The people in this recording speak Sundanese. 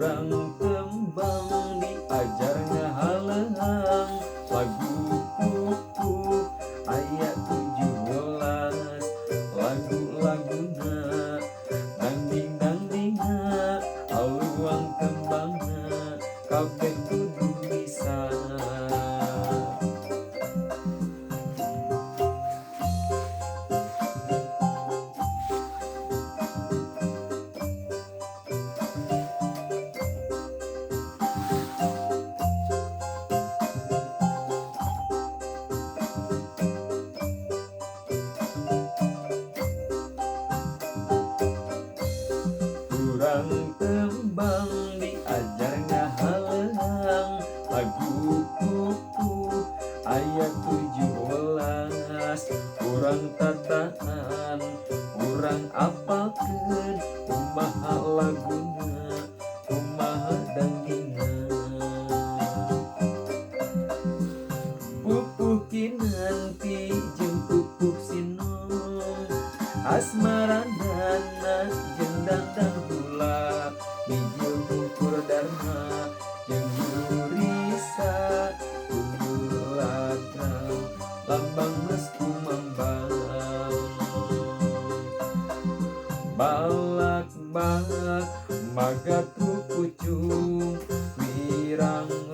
Urang tembang diajar ngahaleuhang lagu pupuh aya 17 lagu-laguna dangding-dangdingna haluang tembangna kabeh kudu bisa. Urang tembang diajar ngahaleuhang lagu pupuh aya 17 urang tataan urang apalkeun kumaha laguna kumaha dangdingna. Pupuh Kinanti jeung pupuh Sinom asmarandana jeung Dandang Hula bijil Bungkur Dharma jeung Yurisa Tunggul Ladrang lambang Maskumambang balak-balak magatru pucung wirang.